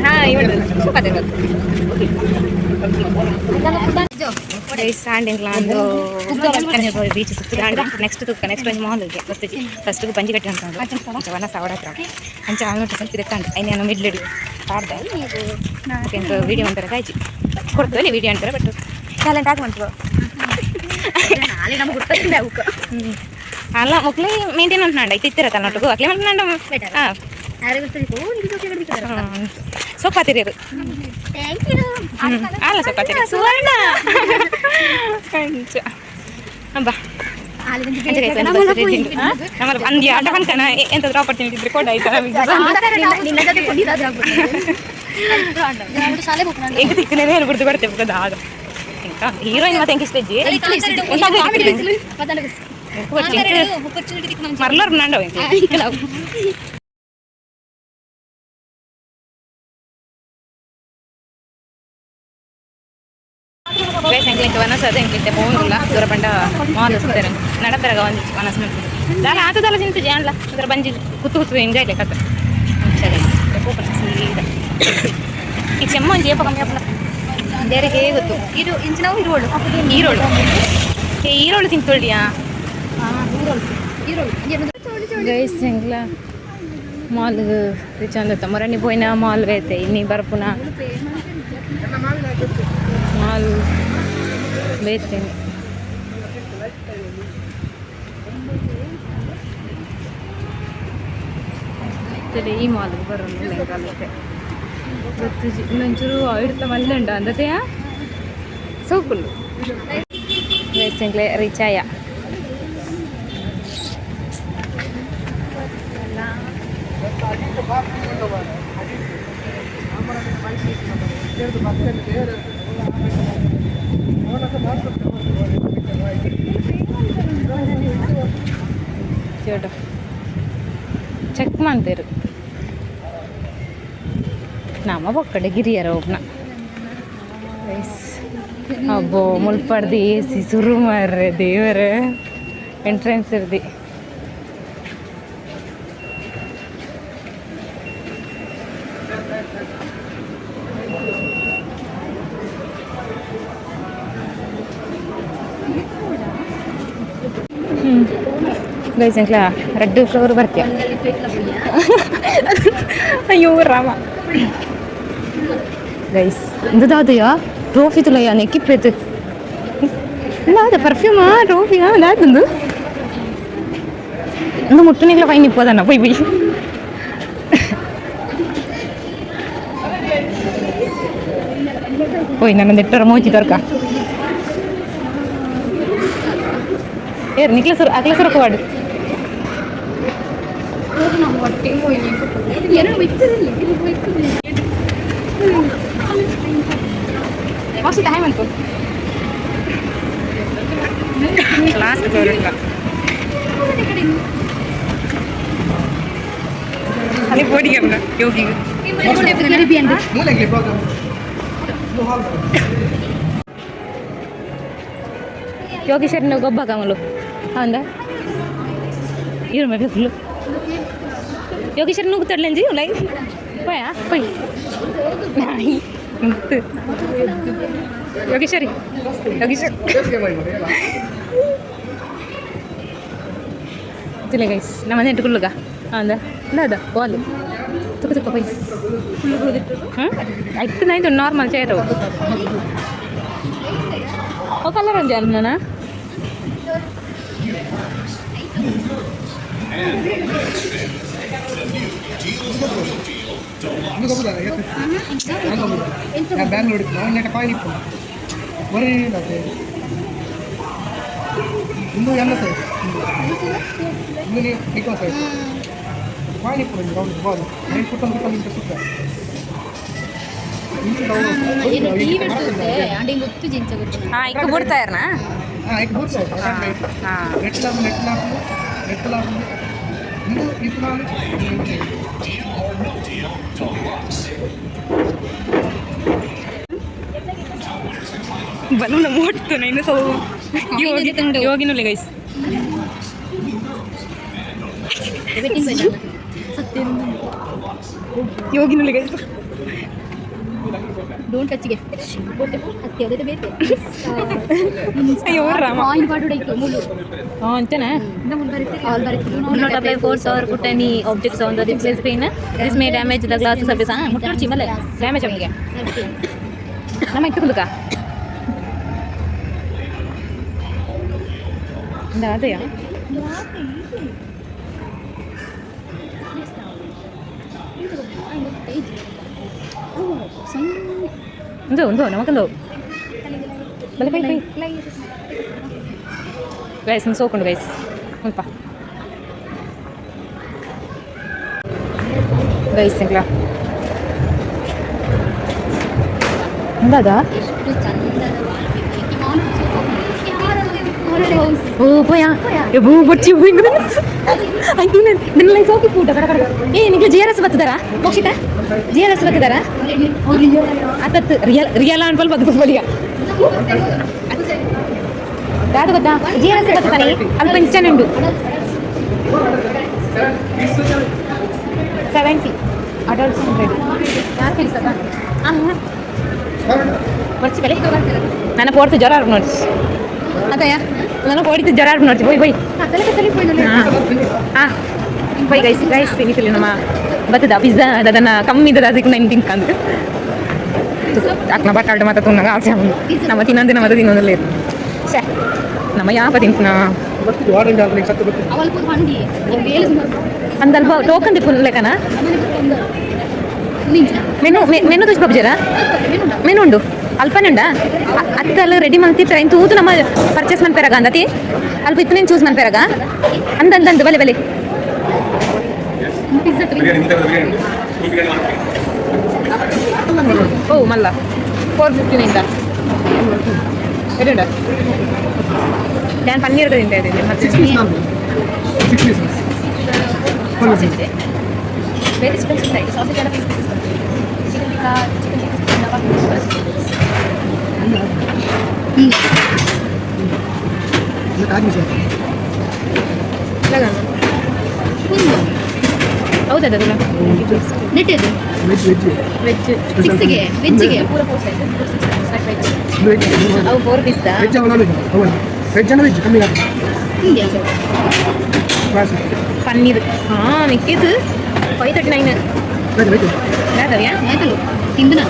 S1: ಹಾಂ ಇವಳು ಗೈಸ್. ಒಂದು ಬೀಚ್ ಸುತ್ತ ನೆಕ್ಸ್ಟ್ ತುಕ್ಕ ನೆಕ್ಸ್ಟ್ ಒಂಜಿ ಮಾಲ್ ಗೊತ್ತಿಜಿ. ಫಸ್ಟ್ ಬಂಜಿ ಕಟ್ಟಿ ಅಂತ ಅಂಚ ವನ ಸಾವಡ ಹತ್ರ ಅಂಚ ಆಲ್ಮೋಸ್ಟ್ ಸ್ವಲ್ಪ ದೆತ್ತಾಂಡ್ ಐನೆ ನಾನು ಮಿಡ್ಲಿಡಿ ಪಾಡ್ದೆ. ಎಂತ ವಿಡಿಯೋ ಅಂತಾರೆ ಕಾಯ್ಚಿ ಕೊಡ್ತೇವೆ ವಿಡಿಯೋ ಅಂತಾರೆ. ಬಟ್ ಟ್ಯಾಲೆಂಟ್ ಆಗಿ ಬಂತು.
S3: ನಾಳೆ ನಮ್ಗೆ ಗೊತ್ತಿಲ್ಲ ಅವಕ್ಕೆ.
S1: ಅಲ್ಲ, ಮೊಕ್ಲೆ ಮೇಂಟೈನ್ ಅಂತ ಐತೆ ಇತ್ತಿರ ತನ್ನೊಟ್ಟಿಗೂ ಅಕ್ಲೆ ಮಂಟು. ಹಾಂ, ಸೊಪ್ಪಾತಿರಿ ಅದು.
S3: Thank you.
S1: ಅಲ್ಲ, ಸೊಪ್ಪಾತಿರಿ ಸುವರ್ಣ ಅಂಚ ಬಾ. ನಮ್ಮಲ್ಲಿ ಒಂದು ಆಟ ಬಂಕನ ಎಂತಾದ್ರೂ ಆಪರ್ಚುನಿಟಿ ಇದ್ರೆ ಕೊಡ ಆಯ್ತಾ ನಮಗೆ. ಎಂಕ ತಿಕ್ಕನೇ ಬಿಡ್ದು ಬರ್ತೇವೆ ಆಗ ಎಂತ ಹೀರೋಯಿನ್ ಮತ್ತೆ ಎಂಕ ಇಷ್ಟ ಇಜ್ಜಿ ಮರ್ಲರ್ ನಾಂಡವ. ಗೈಸ್, ಎಂಕ್ಲಿಂತ ವನಸ ಅದ ಎಂಕ್ಲಿಂತೆ ಪೋಂದುಲ್ಲ ದೂರ ಪಂಡ ಮಾಲ್ ಸುತ್ತೇನೆ ನಡಪೆರಗ ಒಂದು ವನಸ್ ದಾಲ ಆತದಲ್ಲ ಚಿಂತೆ ಜಾನ್ಲ ಅದರ ಬಂಜಿ ಕುತ್ತು ಕುತ್ತು ಎಂಜಾಯ್ ಲೆಕ್ಕ. ಸರಿ, ಪೋಪನ ಸೀದಾ ಈ ಚೆಮ್ಮ ಒಂಜಿ ಏಪ ಕಮ್ಮಿ ಆಪುನ ಬೇರೆ ಹೇಗೆ ಗೊತ್ತು.
S3: ಇರು ಇಂಚಿನವು ಇರುವಳು.
S1: ಈರೋಳು, ಏ ಈರೋಳು ತಿಂತೊಳ್ಳಿಯಾ. ಗೈಸ್, ಎಂಕ್ಲ ಮಾಲ್ ರೀಚ್ ಅಂದತ್ತ ಮೊರನಿ ಪೋಯಿನ ಮಾಲ್ ಬೇತೆ ಇನ್ನಿ ಬರ್ಪುನ ಮಾಲ್ ಬೇತೇನೆ. ಈ ಮಾಲ್ಗೆ ಬರೋಲ್ಲ ಎಂಕಾಲತ್ತೆ ಗೊತ್ತಿಜಿ. ಇನ್ನೊಂಚೂರು ಇಡ್ತ ಮಲ್ಲೆ ಉಂಡು ಅಂದತೆಯಾ ಸೋಕುಂಡು. ಗೈಸ್, ಎಂಕ್ಲೆ ರೀಚ್ ಆಯ. ചേട്ടോ ಚೆಕ್ ಮಾಡ್ತೀರು ನಮ್ಮ ಬೊಕ್ಕಡೆ ಗಿರಿಯರ ಒಬ್ನ. ಅಬ್ಬೋ, ಮುಲ್ಪಡ್ದು ಎ ಸಿ ಸುರು ಮಾರ್ರೆ ದೇವರೇ. ಎಂಟ್ರೆನ್ಸ್ ಇರ್ದಿ. ಗೈಸ್, ಎಂಕ್ಲ ರೆಡ್ ಫ್ಲವರ್ ಬರ್ತೀಯ. ಅಯ್ಯೋ ರಾಮ. ಗೈಸ್, ಇಂದದಾದಯ ಟ್ರೋಫಿ ತುಲಯ್ಯ ನೆಕ್ಕಿಪ್ಪೇತು ದಾದ ಪರ್ಫ್ಯೂಮಾ ಟ್ರೋಫಿಯಾ ದಾದಂದು ಒಂದು ಮುಟ್ಟುನಿಗ್ಲ ಫೈನ್ ಇಪ್ಪೋದನ್ನ ಪೊಯ್ ಪೊಯ್ ಪೊಯ್. ನನ್ನ ನೆಟ್ಟರ ಮೋಚಿ ತರ್ಕ ಏರ್ ನಿಕ್ಲ ಸುರು ಅಕ್ಲ ಸುರಕ ವಾಡು.
S3: ಏನೋ ಬಿತ್ತದಿಲ್ಲ. ಮೋಕ್ಷಿತ ಹಾಯ್ ಮಾಡ್ಕೊ.
S1: Last favourite. ಅಲ್ಲಿ ಬೋಡಿಗೆ ಯೋಗಿಗೆ.
S3: ಕೆರಿಬಿಯನ್.
S4: ಮೂಲೆಗೆ ಪ್ರೋಗ್ರಾಮ್ ಹಾಲ್.
S1: ಯೋಗೇಶ್ವರನ ಗೊಬ್ಬ ಕಮಲು ಹೌದಾ? ಇರು ಮೇ ಫುಲ್ಲು. ಯೋಗೇಶ್ವರ ನುಗ್ತಾಡ್ಲಂಜಿ ಲೈ ಪೋಯಾ ಪೊಯ್ ನಾಯಿ ನುಗ್ತು. ಯೋಗೇಶ್ವರಿ, ಯೋಗೇಶ್ವರ್. ತುಲೆ ಗೈಸ್, ನಮ್ಮ ಮನೆ ಕುಳ್ಳುಗ ಹೌದಾ? ಅದ ಬಾಲ್ ತುಕ್ಕ ತುಕ್ಕ ಪೊಯ್. ಹ್ಞೂ, ಐತು ನೈದು ನಾರ್ಮಲ್ ಚೇರು. ಓ ಕಲರ್ ಒಂಜಿ ಅನ್ನ.
S4: ಬ್ಯಾಂಗ್ಳೂರ್ ನೆಟ ಕಾಯಿನ್ ಇಪ್ಪು ಬರೀ. ಇಂದು ಎಲ್ಲ ಸೈಜ್, ಇಂದು ನಿಕೋ ಸೈಜ್ ಕಾಯಿನ್ ಇಪ್ಪು ರೌಂಡ್ ಬಾಲ್ ನೈನ್ ಕುಟ್ಟೊಂದು ಕುಟ್ಟೊಂದು ಇಂಟು ಸುತ್ತ.
S3: ಏನು ಟಿವಿ ಅಂಡ್ ಹಿಂಗ್ ಗೊತ್ತು ಜಿಂಚ ಗೊತ್ತು.
S1: ಹಾಂ, ಇಕ್ಕ ಬಿಡ್ತಾ ಇರ್ನಾ?
S4: ಹಾಂ, ಈಗ ಬೂತ್.
S1: ಹಾಂ.
S4: ನೆಟ್ ಲಾಭ, ನೆಟ್ ಲಾಭ, ನೆಟ್ ಲಾಭ. ಇಂದು ಇದು ನಾನು.
S1: ಬಲೂನ್ ಮೋಡ್ತು ಇನ್ನು ಸೊ ಯೋಗಿ ಯೋಗಿನುಲೆ ಗೈಸ್. ಯೋಗಿನುಲೆ ಗೈಸ್.
S3: Don't ಟಚ್ಗೆ ಅತ್ತೆ ಅದೇ ಬೇಕು.
S1: ಅಯ್ಯೋ ರಾಮ.
S3: ಕಾಯಿನ್ ಪಾಡು ಮುಳ್ಳು.
S1: ಹಾಂ, ಅಂತಾನೆ.
S3: ಆಲ್ ಬರುತ್ತೆ.
S1: Do not apply force or put any objects on the display screen. This may damage the glass surface. Ah, ಮುಟ್ಟೋಡ್ಚಿ ಮಲ್ಲೆ ಡ್ಯಾಮೇಜ್ ಅವನಿಗೆ. ನಮ್ಮ ಇಟ್ಟುಕೊಳ್ಳುಕ ಅದೇಯಾ? ಒಂದು ಒಂದು ನಮಕೊಂದು ಬಲೆ ಬೈ ಬೈ ಗೈಸ್. ಸೋಕೊಂಡು ಗೈಸ್ ಮುಲ್ಪ ಗೈಸ್ ಎಂಕ್ಲ ಎಂದಾದ?
S3: ಎಷ್ಟು ಚಂದದ ಹೌಸ್.
S1: ಓ ಪೋಯಾ ಎಬೋ ಬಚ್ಚಿ ಹಿಂಗ ಆಯ್ತು. ನಿನ್ನ ಲೈಫ್ ಹೋಗಿ ಪೂಟ ಕಡ ಕಡ. ಏ, ನಿಂಗೆ ಜಿ ಆರ್ ಎಸ್ ಬರ್ತದಾರ ಮೋಕ್ಷಿತ? ಜಿ ಆರ್ ಎಸ್ ಬರ್ತದಾರ? ಆತತ್ ರಿಯಲ್ ರಿಯಲ್ ಅನ್ಪಲ್ ಬಗ್ದು ಬಲಿಯ ದಾದ ಗೊತ್ತಾ? ಜಿ ಆರ್ ಎಸ್ ಬರ್ತದಾನೆ ಅಲ್ಪ ಇಂಚನೆ ಉಂಡು. 70 ಅಡಲ್ಟ್ಸ್ 100. ಯಾರು ಕೆಲಸ? ಹಾಂ, ಬರ್ಚಿ ಬೆಲೆ. ನನ್ನ ಪೋಡ್ತು ಜ್ವರ ಆರ್ಪು ನೋಡ್ಸಿ ಅತ್ತಯ್ಯ. ನನ್ನ ಪೋಡಿತು ಜ್ವರ ಆರ್ಪು ನೋಡ್ಸಿ. Boy boy. ಹಾಂ, ಬೈ ಗೈಸ್. ಗೈಸ್, ತಿನ್ನಿತಿಲ್ಲ ನಮ್ಮ ಬತ್ತದ ಪಿಜ್ಜಾ ಅದನ್ನ ಕಮ್ಮಿ ಇದ್ದದ. ಅದಕ್ಕೆ ನೈನ್ ತಿನ್ಕಂದು ಅಕ್ನ ಬಟ್ಟಾಟ ಮಾತ್ರ ತುನ್ನಾಗ ಆಸೆ. ನಮ್ಮ ತಿನ್ನಂದೆ ನಮ್ಮ ತಿನ್ನೋದಲ್ಲ ಇರು. ಛೇ, ನಮ್ಮ ಯಾಪ ತಿನ್ಪುನ?
S4: ಬರ್ತಿದ್ವಿ ವಾರಂಟ್ ಆದ್ರೆ ಸತ್ತು ಬರ್ತಿದ್ವಿ.
S3: ಅವಲ್ ಪೂರ ಹಂಡಿ ಬೇಲೆ ಸುಮಾರು.
S1: ಅಂದಲ್ಪ token Tippu ಲೆಕ್ಕನ. Menu menu ತುಜ್ ಬಾಬುಜರ menu ಉಂಡು. ಅಲ್ಪನೆ ಉಂಡಾ? ಅತ್ತಲ್ಲ ರೆಡಿ ಮಲ್ತಿಪ್ಪರ ಇಂತ ಊತು ನಮ್ಮ ಪರ್ಚೇಸ್ ಮನ್ಪೆರಗ ಅಂದತಿ. ಅಲ್ಪ ಇತ್ತು ನೀನು ಚೂಸ್ ಮನ್ಪೆರಗ ಅಂದ ಅಂದ ಅಂದ ಬಲೆ ಬಲೆ.
S3: ಪಿಜ್ಜಾ.
S1: ಓ ಮಲ್ಲ 459 ಎಡೆ ನಾನು ಪನ್ನೀರ್ ತಿಂತಾ ಇದ್ದೀನಿ ಮತ್ತೆ.
S4: ಸಿಕ್ಸ್ ಪೀಸ್ ನಾನು, ಸಿಕ್ಸ್ ಪೀಸ್.
S3: ಬೇರೆ ಚಿಕನ್ ಸಿಗ್ತಾ ಇದೆ. ಸಾಸೇಜ್ ಎಲ್ಲ ಪೀಸ್ ಪೀಸಸ್ ಬರ್ತದೆ. Chicken tikka, chicken tikka.
S4: Aadmi sir.
S1: ಹೌದಾ? ಅದಲ್ಲ.
S3: ನೆಟ್ ಇದು.
S4: Veg veg.
S1: Veg.
S3: ಸಿಕ್ಸ್ಗೆ ವೆಜ್ಗೆ.
S4: ವೆಜ್.
S1: ಅವು ಫೋರ್ ಪೀಸ್.
S4: ವೆಜ್ ಅವ ನಾನ್ ವೆಜ್ ಅವಲ್ಲ. ವೆಜ್ ಅನ್ನ ವೆಜ್ ಕಮ್ಮಿ ಆಗುತ್ತೆ.
S3: ಹಿಂಗೆ.
S4: ಕ್ಲಾಸ್.
S1: ಪನ್ನೀರ್ ಹಾಂ ನಿಕ್ಕಿದ್ದು 539.
S4: Veg veg.
S1: ಯಾವ್ದವ್ಯಾ?
S3: ಆಯ್ತಲ್ಲ ತಿಂದು.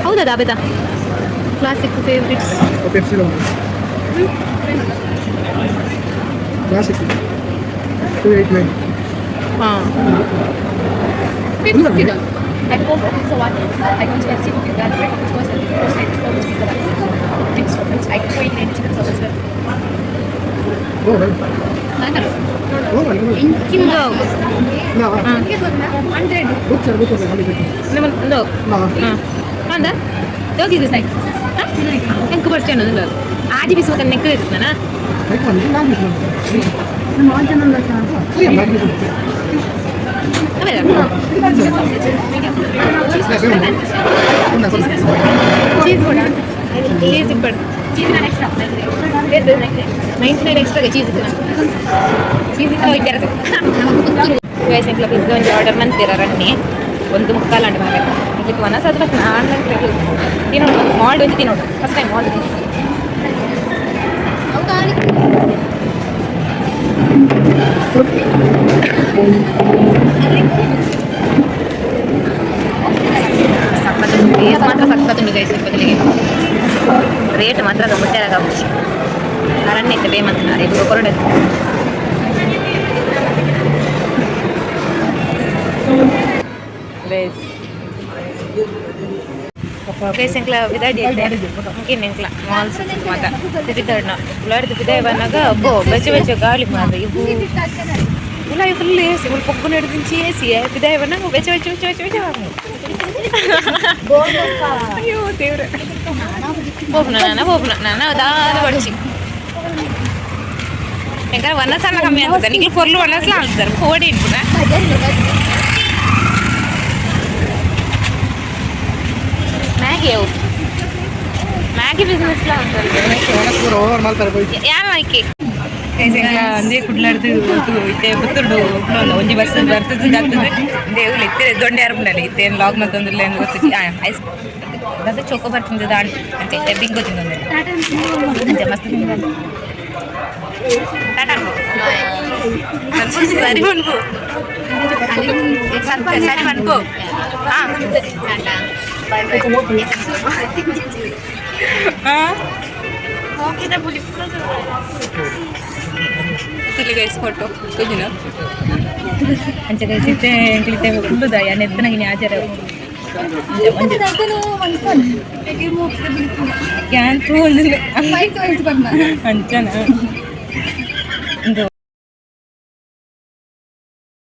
S1: ಹೌದಾ? ಬೇತಾ ಕ್ಲಾಸಿಕ್ ಫೇವ್ರಿಟ್ಸ್.
S4: Pepsi classic 289.
S1: ಹಾಂ.
S3: I go for pizza one. I go to FC for pizza, bread, which was four sizes, four which pizza one. Big sausage. I go eat chicken sausage.
S4: ಓ.
S3: ಮಾತಾಡು.
S4: ಓ.
S2: ಅಂದ ಹೋಗಿದ್ದು ಸಾಯ್ ಎಂಕ್ ಬರ್ಚೇನು ಆಜಿ ಬಿಸಿ ನೆಕ್ ಇರ್ತದನಾ. ಚೀಸ್ ಕೂಡ, ಚೀಸ್ ಇಪ್ಪಡು. 99 ಎಕ್ಸ್ಟ್ರಾ ಚೀಸ್. ಚೀಸ್ ಇತ್ತು. ಗೈಸ್, ಎಂಕ್ಲ ಪಿಜ್ಜಾ ಒಂಜಿ ಆರ್ಡರ್ ಮಂತೀರ ರನ್ನಿ. 1:45 ಅಂಡು ಮಾರೆ. ಇದಕ್ಕೆ ವನಸ್ ಅದು ಮತ್ತೆ ನಾನು ತಿನ್ನೋಡು ಮಾಲ್ಡ್ ಒಂಜಿ ತಿನ್ನೋಡು. ಫಸ್ಟ್ ಟೈಮ್ ಮಾಲ್ಡ್. ಸಖತ್ ಟೇಸ್ಟ್ ಮಾತ್ರ ಸಖತ್ ಗೈಸ್. ಬದಲಿಗೆ ರೇಟ್ ಮಾತ್ರ ಮುಟ್ಟೆ ಆಗುಚ್ಚಿ. ಅರಣ್ಯ ಇತ್ತೆ ಬೇ ಮಂತನ ಇದು ಕೊರಡೆ. ಗೈಸ್, ಗೈಸ್, ಎಂಕ್ಲ ಬಿದಾಡಿ ಇಂಕಿನ ಎಂಕ್ಲ ಮಾಲ್ಸ್ ಮಾತ ತಿರಿದಾಡ್ನ ಉಲಾಡ್ದು. ಬಿದಾಯ್ ಬನ್ನಾಗ ಅಬ್ಬೋ, ಬೆಚ್ಚ ಬೆಚ್ಚ ಗಾಳಿ ಮಾತ್ರ. ಇವು ಉಲಾಯಿ ಫುಲ್ ಏಸಿ, ಮುಲ್ಪ ಪೊಗ್ಗು ನಡೆದಿಂಚಿ ಏಸಿ. ಬಿದಾಯ್ ಬನ್ನಾಗ ಬೆಚ್ಚ ಬೆಚ್ಚ ಬೆಚ್ಚ ಬೆಚ್ಚ ಬೆಚ್ಚ. ಅಯ್ಯೋ ದೇವ್ರೆ, ಪೋಪುನ ನಾನ, ಪೋಪುನ ನಾನ ದಾದ ಪಡಿಸಿ. ಎಂಕರೆ ವನಸಲ್ಲ ಕಮ್ಮಿ ಆಗ್ತದೆ. ನಿಂಗೆ ಪೊರ್ಲು ವನಸ್ಲ ಆಗ್ತಾರೆ ಫೋಡಿ ಇಟ್ಬಿಡ. ಮ್ಯಾಗಿ ಅವು, ಮ್ಯಾಗಿ ಬಿಸ್ನೆಸ್
S4: ಓವರ್ ಮಾಡ್ತಾರೆ ಪೋಯಿ.
S2: ಯಾನ್ ಆಯ್ಕೆ ಅಂದೇ ಕುಡ್ಲಾಡ್ದು ಇತ್ತೆ ಪುತ್ತೂರ್ಡು ಒಂಜಿ ಬಸ್ ಬರ್ತದೆ ಆಗ್ತದೆ. ದೇವ್ಲು ಇತ್ತೆ ದೊಡ್ಡ ಯಾರು ಇತ್ತೆ ಏನು ಲಾಗ್ ಮತ್ತೊಂದಿಲ್ಲ ಏನು ಗೊತ್ತಿಲ್ಲ. ಐಸ್ ಅದು ಚೋಕೋಬಾರ್ ತಿಂದದ ಅಂತೆ, ಬಿಂಗೋ ತಿಂದೊಂದಿಲ್ಲ ಅಂತೆ. ಮಸ್ತ್ ತಿಂದ. ಟಾಟಾ ಸರಿ ಮನ್ಪು, ಸರಿ ಮನ್ಪು. ಹಾಂ ಹಾಂ, ಗೈಸ್, ಫೋಟೋ ತೋಜಿನ ಅಂಚ. ಗೈಸ್, ಇತ್ತೆ ಎಂಕ್ಲಿತ್ತೆ ಕುಲ್ಲುದ ಯಾನ್ ಎತ್ತನಗಿನಿ ಆಚಾರ ಯಾನ್ ತೂಂದಿಲ್ಲ ಅಂಚನ. ಇಂದು